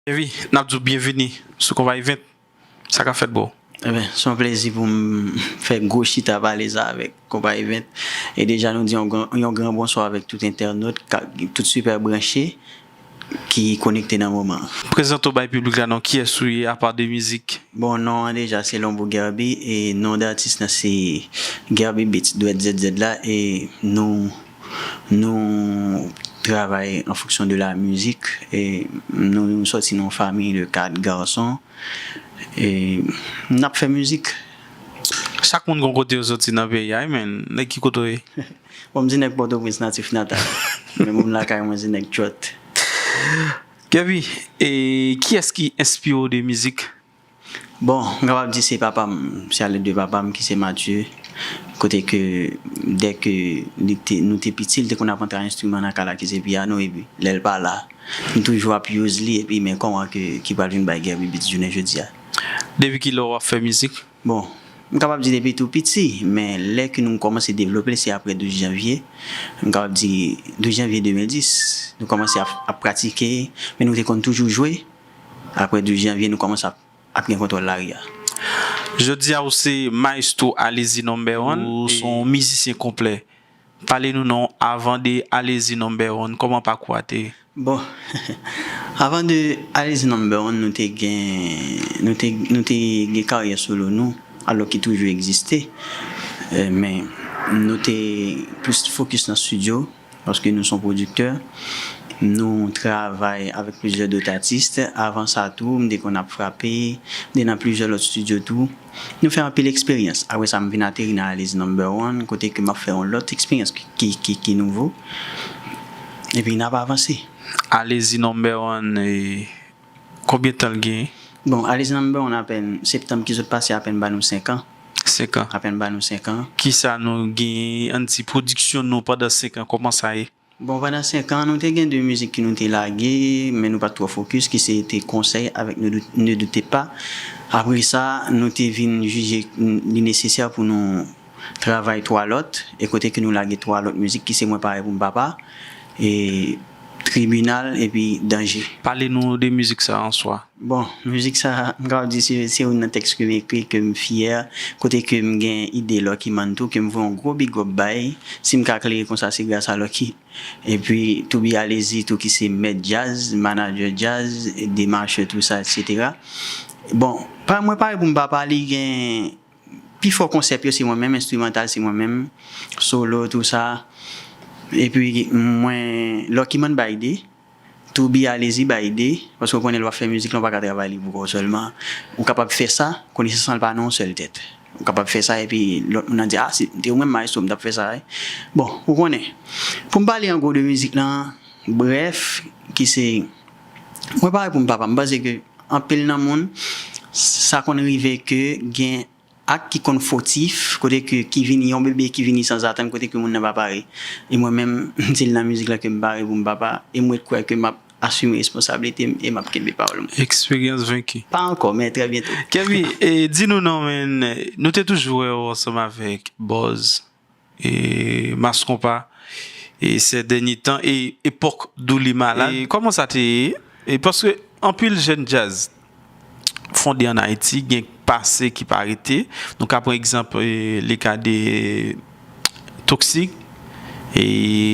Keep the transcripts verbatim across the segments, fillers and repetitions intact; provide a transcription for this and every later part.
Evi, n ap di w byenvini sou Konpa Event. Sa k ap fèt, bro? Ebyen, se yon plezi pou m fè gwo chita pale sa avèk Konpa Event. E deja, nou di yon gran, yon gran bonswa avèk tout entènot, ka- tout sipè branche ki konekte nan moman an. Prezante w bay piblik la non, kiyès ou ye apa de mizik? Bon, non an deja se Lonbo Guerby e non datis lan se Guerby Beats, dwèt Z Z la, e nou, nou travay an fonksyon de la mizik e nou soti nan yon fanmi de kat gason e n ap fè mizik. Chak moun gon kote yo soti nan peyi a wi, men nèg ki kote w ye? Bon, m se nèg Pòtoprens natif natal. Men moun lakay mwen se nèg Trot. Guerby, e kiyès ki enspire w de mizik? Bon, m kapab di se papa m, se a lèd de papa m ki se Mathieu. Kote ke dè ke li te, nou te piti, li te konn ap antre a enstriman nan kay la ki se pyano, epi lè l pa la, m toujou ap use li, epi men kòman ke, ki pral vin bay Guerby Beats jounen jodi a. Depi kilè w ap fè mizik? Bon, m kapab di depi tou piti, men lè ke nou kòmanse devlope l, se apre douz janvye. M kapab di douz janvye de mil dis, nou kòmanse ap, ap pratike, men nou te konn toujou jwe. Apre douz janvye, nou kòmanse ap, ap gen kontwòl lari a. Jodi a, ou se mayestwo Alezi Number One, ou se yon mizisyen konplè. Pale nou non, avan de Alezi Number One, kòman pakou a te ye? Bon, avan de Alezi Number One, nou te gen, nou te, nou te gen karyè solo nou, alò ki toujou egziste. Eh, men nou te plis fokis nan estidyo, paske nou se yon pwodiktè. Nou travay avèk plizyè dòt atis. Avan sa tou, m te konn ap frape, m te nan plizyè lòt estidyo tou. Nou fè anpil eksperyans. Apre sa, m vin ateri nan Alezi Number One, kote ke m ap fè yon lòt eksperyans ki, ki, ki, ki nouvo. Epi n ap avanse. Alezi Number One, e, konbyen tan l genyen? Bon, Alezi Number One apèn, septanm ki sot pase apèn ba nou senk an. Senk an. Apèn ba nou senk an. Kisa nou genyen, ann di, pwodiksyon nou pandan senk an, kòman sa ye? Bon, pandan senk an, nou te gen de mizik ki nou te lage, men nou pa t twò fokis, ki se te Konsèy avèk Ne dou-, Ne doutez pas. Apre sa, nou te vin jije li nesesè pou nou travay twa lòt, e kote ke nou lage twa lòt mizik ki se Mwen pare pou m papa, e Tribinal, epi Danje. Pale nou de mizik sa an swa. Bon, mizik sa, m kapab di se, se youn nan tèks ke m ekri, ke m fyè, kote ke m gen ide Lucky Man tou, ke m voye yon gwo big up bay. Si m ka klere konsa, se gras a Lucky. Epi, Toubi Alezi tou ki se mèt djaz, manadjè djaz, demachè tou sa, etsetera. Bon, pa, Mwen pare pou m papa, li gen pifò konsèp yo se mwen menm, enstrimantal se mwen menm, solo, tou sa. Epi, mwen, Lucky Man bay ide, Toubi Alezi bay ide, paske w konnen lè w ap fè mizik la, w pa ka travay li pou kò w sèlman. Ou kapab fè sa, konesans lan pa nan yon sèl tèt. Ou kapab fè sa, epi lòt moun nan di, a, se te ou menm mayestwo, m t ap fè sa, wi. Bon, ou konnen. Pou m pale an gwo de mizik lan, brèf, ki se, Mwen pare pou m papa, m panse ke anpil nan moun, sa konn rive ke gen ak ki konn fotif, kote ke, ki vini, yon bebe ki vini sanzatann, kote ke moun nan pa pare. E mwen menm, m di l nan mizik la ke m pare pou m papa, e mwen kwè ke m ap asime responsablite m e m ap kenbe pawòl mwen. Eksperyans venki. Pa ankò, men trè byento. Guerby, e, di nou non, men, nou te toujou wè w ansanm avèk Buzz, e, Mass Konpa, e, sè dènye tan, e epòk Douli Malad. E kòman sa te ye? E paske anpil jèn djaz fonde ann Ayiti, gen pase ki pa rete. Nou ka pran egzanp, e, le ka de Toxic, e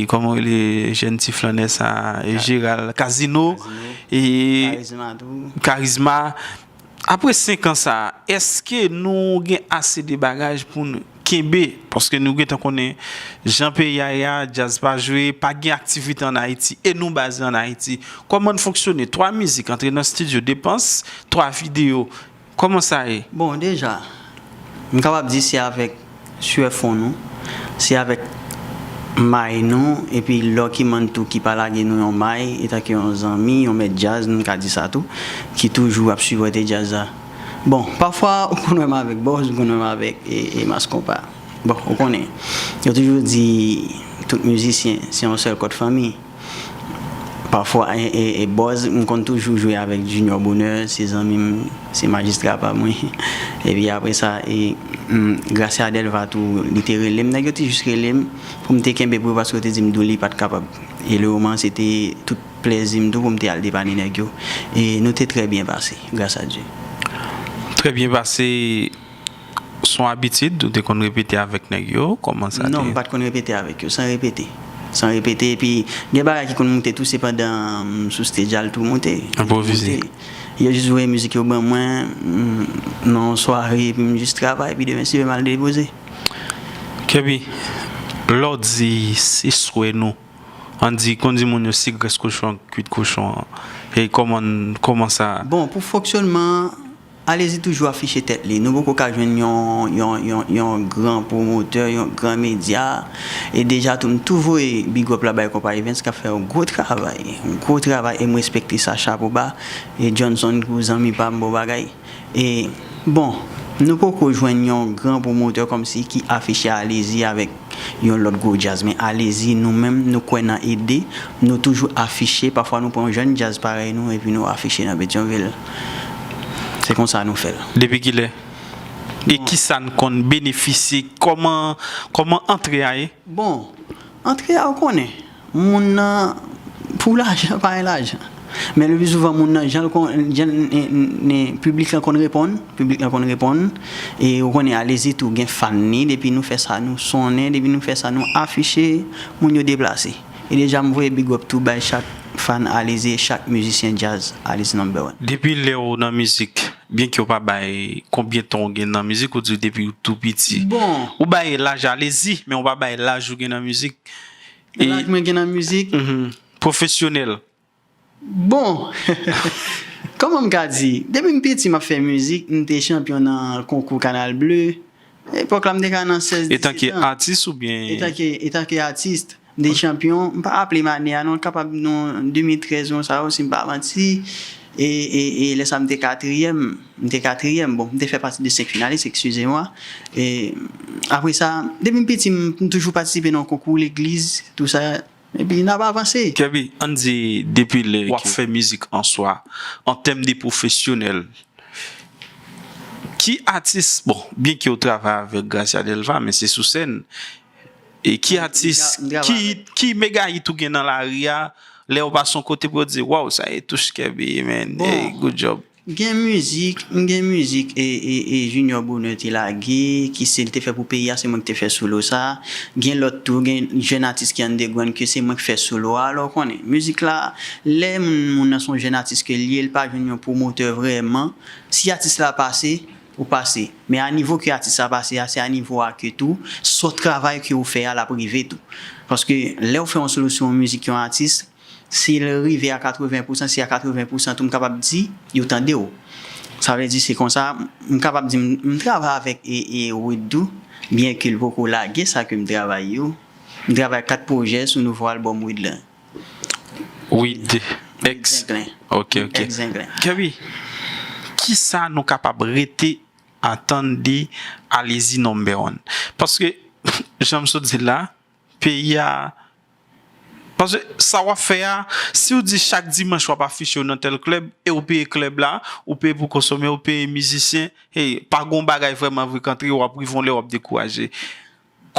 kòman w rele jèn ti flannè sa, e Gérald Casino, e Karizma tou. Karizma. Apre senk an sa a, èske nou gen ase de bagaj pou n kenbe? Paske nou gentan konnen jan peyi a ye a, djaz pa jwe, pa gen aktivite ann Ayiti, e nou baze ann Ayiti. Kòman n fonksyone? Twa mizik, antre nan estidyo, depans, twa videyo. Kòman sa ye? Bon, deja, m kapab di se avèk swè fon nou, se avèk may nou, epi Lucky Man tou ki pa lage nou yon may, etanke yon zanmi, yon mèt djaz, nou ka di sa tou, ki toujou ap sipòte djaz la. Bon, pafwa, ou konn wè m avèk Buzz, ou konn wè m avèk, e, e Mass Konpa. Bon, ou konnen, yo toujou di, tout mizisyen, se yon sèl kòd fanmi. Pafwa, e, e, e Buzz, m konn toujou jwe avèk Junior Bonheur, se zanmi m, se majistra pa mwen. Epi apre sa, e, m, Gracia Delva tou, li te rele m, nèg yo te jis rele m pou m te kenbe pou yo, paske yo te di m Douli pa t kapab. E le moman, se te tout plèzi m tou pou m te al depane nèg yo. E nou te trè byen pase, gras a Dye. Trè byen pase. Se yon abitid, ou te konn repete avèk nèg yo? Kòman sa te? Non, m pa t konn repete avèk yo, san repete. San repete, epi gen bagay ki konn moute tou, se pandan m sou stage a l tou moute. Enpwovize. Yo jis voye mizik yo ban mwen, m, nan yon sware, epi m jis travay, epi demen si Dye vle m al depoze. Kèbi, lè w di se swè nou, ann di, konn di moun yo si grès kochon an kwit kochon an, e kòman, kòman sa? Bon, pou fonksyònman an, Alezi toujou afiche tèt li. Nou poko ka jwenn yon, yon, yon, yon gran pwomotè, yon gran medya. E deja tou, m tou voye big up la bay Konpa Events k ap fè yon gwo travay. Yon gwo travay e m respekte sa, chapo ba. E Johnson, gwo zanmi pa m, bon bagay. E, bon, nou poko jwenn yon gran pwomotè kòmsi ki afiche Alezi avèk yon lòt gwo djaz. Men Alezi, nou menm, nou kwè nan ede, nou toujou afiche, pafwa nou pran yon jèn djaz parèy nou epi nou afiche nan Petyonvil. Se konsa nou fè l. Depi kilè? E kisa n konn benefisye? Kòman, kòman antre a ye? Bon, antre a ou konnen, moun nan, pou lajan, pa gen lajan. Men le pli souvan, moun nan, jan l kon, jan, piblik lan konn reponn, piblik lan konn reponn. E ou konnen Alezi tou gen fan li, depi nou fè sa nou sonnen, depi nou fè sa nou afiche, moun yo deplase. E deja m voye big up tou bay chak fan Alezi e chak mizisyen djaz Alezi number one. Depi lè w nan mizik, byenke w pa bay konbyen tan w gen nan mizik, ou di depi w tou piti. Bon. Ou bay laj Alezi, men w pa bay laj ou gen nan mizik. Laj mwen gen nan mizik? Pwofesyonèl. Bon, kòman m ka di? Depi m piti, m ap fè mizik, m te chanpyon nan konkou Canal Bleu. Epòk la, m te ka nan sèz, disetan. Etanke atis oubyen? Etanke, etanke atis, m te chanpyon. M pa raple m ane a, non, l kapab nan de mil trèz, yon sa yo, si m pa manti. E, e, e lè sa, m te katriyèm. M te katriyèm. Bon, m te fè pati de senk finalis, eskize mwa. E, apre sa, depi m piti, m, m toujou patisipe nan konkou legliz, tou sa. Epi n ap avanse. Kèbi, ann di depi lè w ap fè mizik an swa, an tèm de pwofesyonèl, ki atis, bon, byenke w travay avèk Gracia Delva, men se sou sèn, e ki atis, ki, ki mega hit ou gen nan lari a, lè w pase yon kote pou yo di, waw, sa e touch Kèbi, man, hey, good job. Gen mizik, m gen mizik e, e, e Junior Bonheur te lage, ki se l te fè pou peyi a, se mwen ki te fè solo sa. Gen lòt tou, gen jèn atis ki underground ke se mwen ki fè solo a. Alò, w konnen, mizik la, lè moun, moun nan se yon jèn atis ke l ye, l pa jwenn yon pwomotè vrèman. Si atis la pase, ou pase. Men a nivo ke atis la pase a, se a nivo a ke tou, se yon travay ke ou fè a, l ap rive tou. Paske lè w fè yon solo sou yon mizik yon atis, si l rive a katreven pousan, si a katreven pousan tou, m kapab di, yo tande w. Sa vle di se konsa, m kapab di m, m travay avèk e, e Wid tou, byenke l poko lage sa ke m travay yo. M travay kat pwojè sou nouvo albòm Wid lan. Wid, X. Zenglen. Ok, ok. X Zenglen. Kèbi, kisa nou kapab rete atann de Alezi Number One? Paske, jan m sot di l la, peyi a, paske sa w ap fè a, si w di chak dimanch w ap afiche w nan tèl klèb, e w peye klèb la, ou peye pou konsome, ou peye mizisyen, hey, pa gon bagay vrèman vre k antre, w ap rive yon lè w ap dekouraje.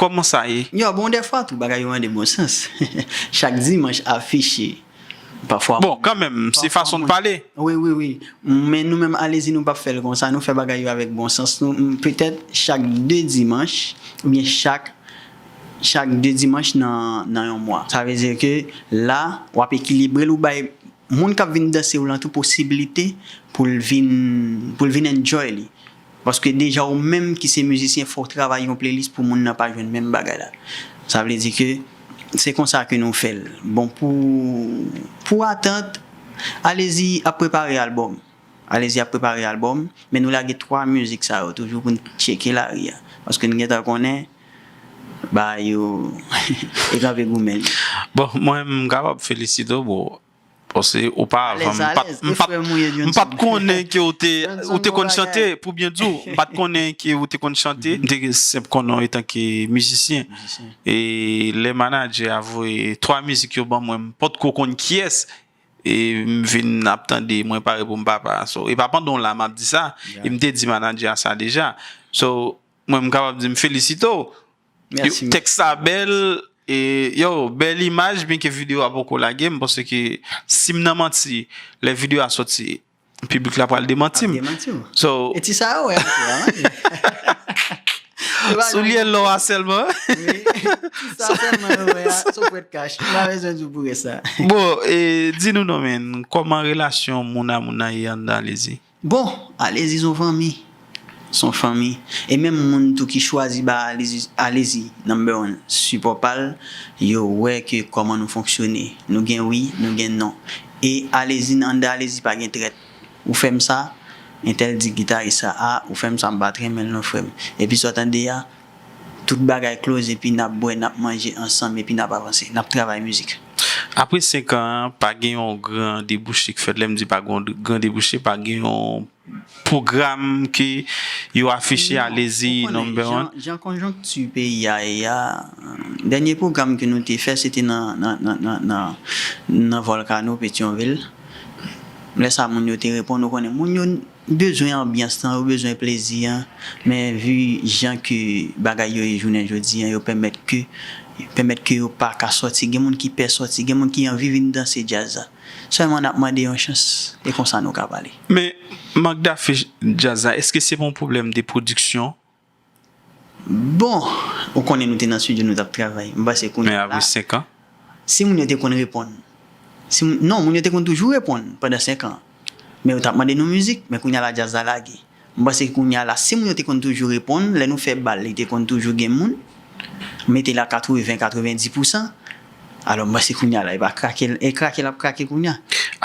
Kòman sa ye? Yo, bon, dèfwa tou, bagay yo mande bon sans. Chak dimanch afiche. Pafwa. Bon, kanmenm, se fason n pale. Wi, wi, wi. Men nou menm, Alezi, nou p ap fè l konsa. Nou fè bagay yo avèk bon sans. Nou, petèt, chak de dimanch, oubyen chak, chak de dimanch nan, nan yon mwa. Sa vle di ke la, w ap ekilibre l, ou bay moun k ap vin danse w lan tou posiblite pou l vin, pou l vin enjoy li. Paske deja ou menm ki se mizisyen, fò w travay yon playlist pou moun nan pa jwenn menm bagay la. Sa vle di ke se konsa ke nou fè l. Bon, pou, pou atant, Alezi ap prepare albòm. Alezi ap prepare albòm, men nou lage twa mizik sa yo toujou pou n tcheke lari a. Paske n gentan konnen bagay yo e kanpe goumen. Bon, mwen, m kapab felisite w, bro. Paske oparavan, m pa t, m pa t, m pa t konnen ke ou te, ou te konn chante, pou byen di w, m pa t konnen ke ou te konn chante. M te senp konnen w etanke mizisyen. E lè manadjè a voye twa mizik yo ban mwen, m potko konn kiyès. E m vin ap tande, mwen pare pou m papa. So, e pa pandan w la m ap di sa. E m te di manadjè a sa deja. So, mwen, m kapab di m felisite w. Tèks la bèl, E, yo, bèl imaj, byenke videyo a poko lage, m panse ke si m nan manti, lè videyo a sòti, piblik la pral demanti m. Ap demanti w. So, e ti sa yo wè ankò, an. Soulye lò a sèlman. Wi, ti sa sèlman yo wè a, sou Fred Cash. M pa bezwen di w pou rès la. Bon, e, di nou non, men, kòman relasyon moun a moun nan ye anndan Alezi? Bon, Alezi se yon fanmi. Se yon fanmi. E menm moun tou ki chwazi ba Alezi, Alezi number one sipò pa l, yo wè ke kòman nou fonksyone. Nou gen wi, nou gen non. E Alezi, anndan Alezi pa gen trèt. Ou fè m sa, entèl di gitaris sa, a, ou fè m sa, m pa t renmen l non, frè m. Epi sa w tande a, tout bagay close, epi n ap bwè, n ap manje ansanm, epi n ap avanse, n ap travay mizik. Apre senk an, pa gen yon gran debouche k fèt. Lè m di pa gen yon gran debouche, pa gen yon pwogram ke yo afiche Alezi number one. Jan, jan konjonkti peyi a ye a, dènye pwogram ke nou te fè, se te nan, nan, nan, nan, nan, nan Volcano, Petyonvil. Lè sa, moun yo te reponn, ou konnen, moun yo bezwen anbyans lan, yo bezwen plezi an, men vi jan ke bagay yo ye jounen jodi an, yo pèmèt ke, pèmèt ke yo pa ka sòti. Gen moun ki pè sòti, gen moun ki anvi vin danse djaz la. Sèlman n ap mande yon chans, e konsa nou ka pale. Men, mank dafich djaz la, èske se pa yon pwoblèm de pwodiksyon? Bon, ou konnen nou te nan estidyo, nou t ap travay. M panse kounye a la, men apre senk an? Si moun yo te konn reponn. Si moun, non, moun yo te konn toujou reponn pandan senk an. Men yo t ap mande nou mizik, men kounye a la djaz la lage. M panse kounye a la, si moun yo te konn toujou reponn, lè nou fè bal, li te konn toujou gen moun. Mete la katreven, katrevendi pousan. Alò, m panse kounye a la, e pa krake, e krake l ap krake kounye a.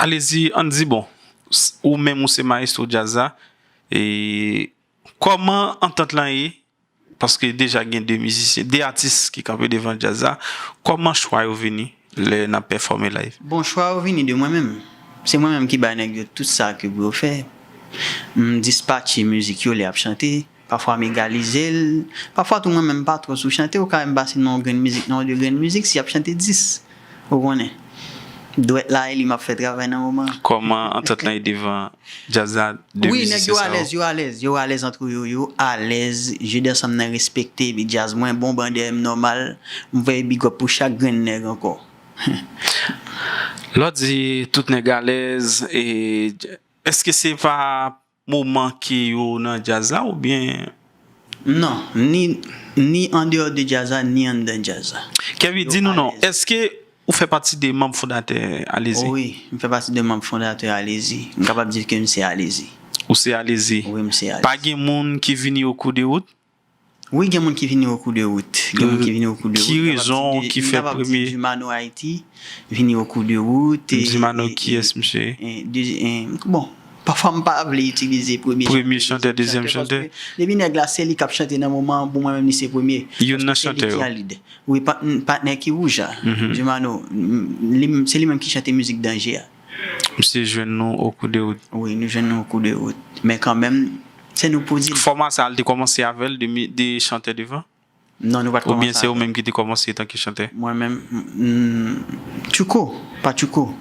Alezi, ann di, bon, s-, ou menm ou se mayestwo djaz la, e kòman antant lan ye? Paske deja gen de mizisyen, de atis ki kanpe devan djaz la. Kòman chwa yo vini lè n ap pèfòme live? Bon, chwa yo vini de mwen menm. Se mwen menm ki bay nèg yo tout sa ke pou yo fè. M dispatche mizik yo lè y ap chante. Pafwa m egalize l. Pafwa tou mwen menm m pa twò sou chante. Ou ka wè m pase nan yon grenn mizik, nan yon de grenn mizik, si y ap chante dis. Ou konnen. Dwèt la e li m ap fè travay nan moman an. Kòman antant lan ye devan djaz la de mizisyen sa yo? Wi, nèg yo alèz, yo alèz, yo alèz antre yo, yo alèz. Jeu d'ensemble nan respekte, epi djaz mwen bon, ban dèyè m nòmal. M voye big up pou chak grenn nèg ankò. Lè w di tout nèg alèz, e, èske se pa moman ke yo nan djaz la oubyen? Non, ni, ni andeyò de djaz la, ni anndan djaz la. Kerby, di nou non, èske ou fè pati de manm fondatè Alezi? Wi, m fè pati de manm fondatè Alezi. M kapab di ke m se Alezi. Ou se Alezi? Wi, m se Alezi. Pa gen moun ki vini au cours de route? Wi, gen moun ki vini au cours de route. Gen moun ki vini au cours de route. Ki rezon ki fè premye? Dumano Haiti vini au cours de route. Dumano, kiyès misye? Bon, pafwa m pa vle itilize premye chantè, dezyèm chantè, paske depi nèg la se li k ap chante nan moman an, pou mwen menm li se premye. Youn nan chantè yo. Wi, patnè ki wouj la, Dumano, se li menm ki chante mizik Danje a. Misye jwenn nou au cours de route. Wi, nou jwenn nou au cours de route. Men kanmenm, se nou pou di l. Fòma sa a, li te kòmanse avè l de, de chantè devan? Non, nou pa t kòmanse avè l. Oubyen se ou menm ki te kòmanse etanke chantè? Mwen menm, m, m, Tchouko, pa Tchouko.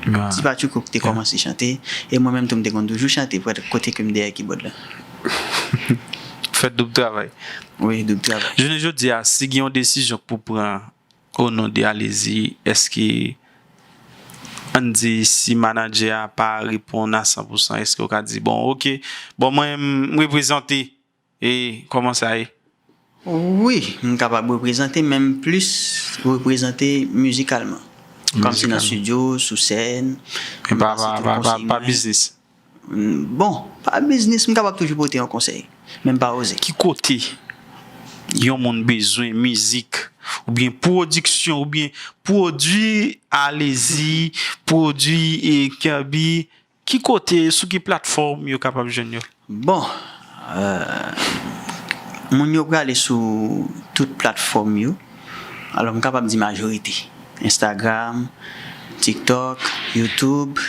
Ti pa Tchouko ki te kòmanse chante, e mwen menm tou m te konn toujou chante, pwèt kote ke m dèyè kibòd la. Fè doub travay. Wi, doub travay. Jounen jodi a, si gen yon desizyon k pou pran o non de Alezi, èske, ann di, si manadjè a pa reponn a san pou san, èske w ka di, bon, oke, bon, mwen, m reprezante, e kòman sa ye? Wi, m kapab reprezante, men m plis reprezante mizikalman. Kòmsi nan estidyo, sou sèn, m pase tout konsèy mwen. Men pa, pa, pa, pa biznis? Bon, pa biznis, m kapab toujou pote yon konsèy, men m pa oze. Ki kote yon moun bezwen mizik, oubyen pwodiksyon, oubyen pwodui Alezi, pwodui, e, Kerby, ki kote, sou ki platfòm yo kapab jwenn yo? Bon, euh, moun yo prale sou tout platfòm yo. Alò, m kapab di majorite. Instagram, TikTok, YouTube,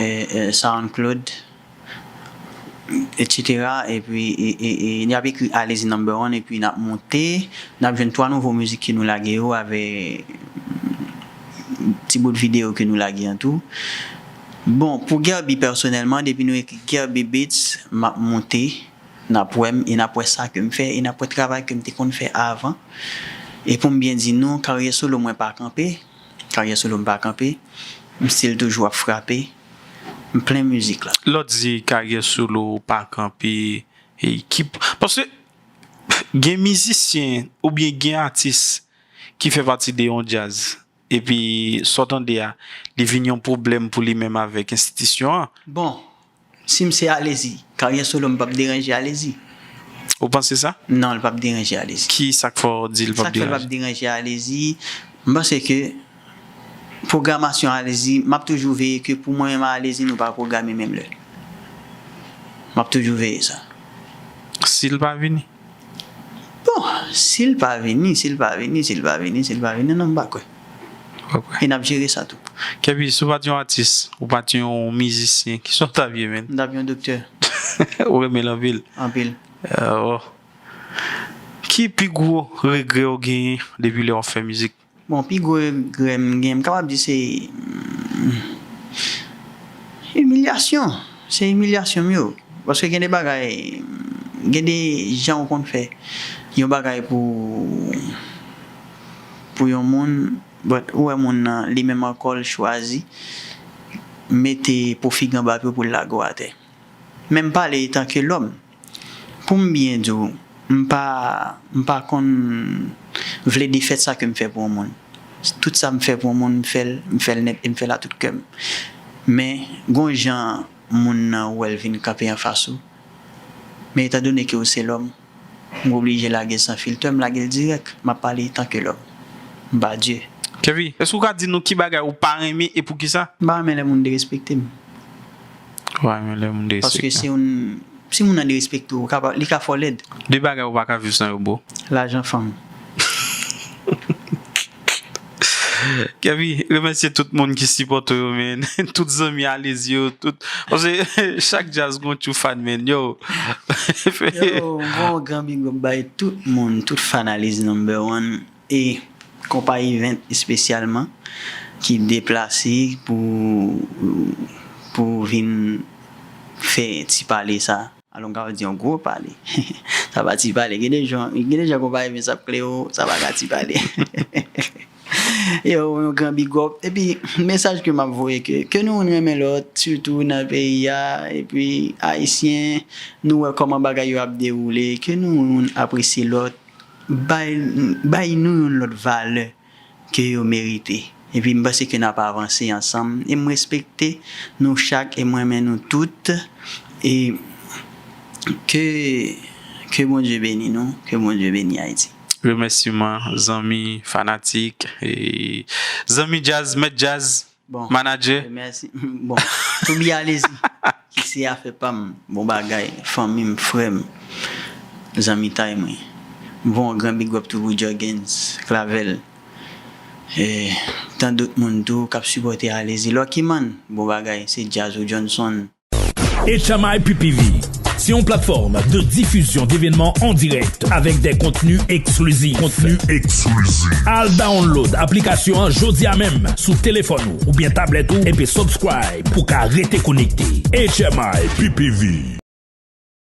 e, e, SoundCloud, et cetera. Epi, e, e, e, y ap ekri Alezi number one, epi n ap monte, n ap jwenn twa nouvo mizik ke nou lage yo avè ti bout videyo ke nou lage an tou. Bon, pou Guerby pèsonèlman, depi nou ekri Guerby Beats, m ap monte, n ap wè m, e n ap wè sa ke m fè, e n ap wè travay ke m te konn fè avan. E pou m byen di nou, karyè solo mwen pa kanpe, karyè solo m pa kanpe, m still toujou ap frape, m plen mizik la. Lè w di karyè solo ou pa kanpe, e ki, paske gen mizisyen oubyen gen atis ki fè pati de yon djaz, epi sa w tande a, li vin yon pwoblèm pou li menm avèk enstitisyon an. Bon, si m se Alezi, karyè solo m p ap deranje Alezi. Ou panse sa? Non, l p ap deranje Alezi. Ki sa k fè w di l p ap deranje? Sa k fè l p ap deranje Alezi? M panse ke pwogramasyon Alezi, m ap toujou veye ke pou mwen menm a Alezi, nou pa pwograme menm lè. M ap toujou veye sa. Si l pa vini? Bon, si l pa vini, si l pa vini, si l pa vini, si l pa vini, non, m pa kwè. Ou pa kwè? E n ap jere sa tou. Kèbi, si w pa t yon atis, ou pa t yon mizisyen, kisa w t ap ye, menn? M t ap yon doktè. Ou renmen l anpil? Anpil. Ah, oh. Ki pi gwo regrè w genyen depi lè w ap fè mizik? Bon, pi gwo regrè m gen, m kapab di se, mm, imilyasyon. Se imilyasyon m yo. Paske gen de bagay, gen de jan ou konn fè yon bagay pou, pou yon moun, but ou wè moun nan, li menm ankò, l chwazi mete pwofig anba pye w pou l lage w atè. Men m pale etanke lòm. Pou m byen di w, m pa, m pa konn vle defèt sa ke m fè pou yon moun. Tout sa m fè pou yon moun, m fè l, m fè l nèt e m fè l a tout kè m. Men, gon jan moun nan wè l vin kanpe anfas ou. Men etandone ke w se lòm, m oblije lage l san filtè, m lage l dirèk. M ap pale etanke lòm. M pa Dye. Kèvi, èske w ka di nou ki bagay ou pa renmen e poukisa? M pa renmen lè moun derespekte m. Ou pa renmen lè moun derespekte w? Paske si yon, si moun nan derespekte w, ou ka pa, li ka fè w lèd. De bagay ou pa ka viv san yo, bro. Lajan, fanm. Kèvi, remèsye tout moun ki sipòte w yo, men. Tout zanmi Alezi yo, tout. Paske chak djaz gon tchouf fan, men. Yo. Yo, m voye yon gran big up bay tout moun, tout fan Alezi number one. E Konpa Event espesyalman ki deplase pou, pou vin fè ti pale sa. Alò, m ka di yon gwo pale. Sa pa ti pale. Gen de jan, gen de jan Konpa Event ap kle w, sa pa ka ti pale. Yo, yon gran big up. Epi, mesaj ke m ap voye, ke, ke nou youn renmen lòt, sitou nan peyi a. Epi, Ayisyen, nou wè kòman bagay yo ap dewoule, ke nou youn apresye lòt, bay, bay nou youn lòt valè ke yo merite. Epi m panse ke n ap avanse ansanm. E m respekte nou chak e m renmen nou tout. E ke, ke Bondye beni nou, ke Bondye beni Ayiti. Remèsiman, zanmi, fanatik, e zanmi djaz, mèt djaz. Bon, manadjè. Mèsi. Bon, Toubi Alezi, ki se afè pa m. Bon bagay, fanmi m, frè m, zanmitay mwen. M voye yon gran big up tou pou Jurgens, Clavel. E, tan dòt moun tou k ap sipòte Alezi. Lucky Man, bon bagay, se djaz ou Johnson. H M I P P V, c'est une plateforme de diffusion d'événements en direct avec des contenus exclusifs. Contenus exclusifs. Al download application an jodi a menm sou téléphone ou, ou bien tablette ou, epi subscribe pou ka rete konekte. H M I P P V.